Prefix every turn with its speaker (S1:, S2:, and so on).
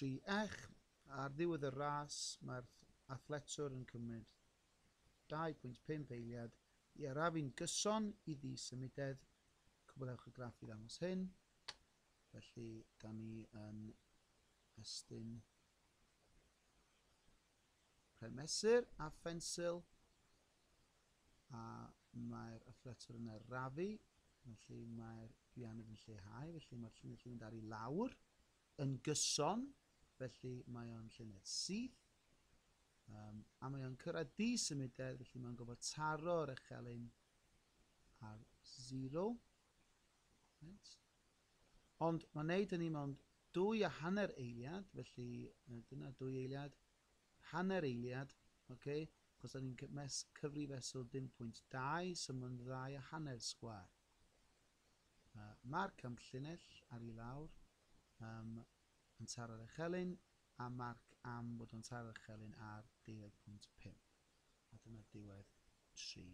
S1: 3 ech. Ar ddiwedd y ras, mae'r athletwr yn cymryd 2.5 eiliad i arafu'n gyson i ddisymudedd. Cwblhewch y graff i ddangos hyn. Felly, da ni yn estyn pren mesur a phensil a mae'r athletwr yn arafu, felly mae'r ddianedd yn lleihau, felly mae'r llinell yn mynd ar i lawr yn gyson, felly mae o'n llinell syth, a mae o'n cyrraedd disymudedd, felly mae'n gofod taro'r echelin ar 0. Right. Ond mae'n neud hynny mewn 2.5 eiliad, felly dyna 2 eiliad, hanner eiliad, okay, achos da ni'n cyfri fesul 0.2, so mae'n 2.5 sgwâr. Marc am llinell ar i lawr, yn taro'r echelin, a marc am bod o'n taro'r echelin ar 12.5. A dyna diwedd 3.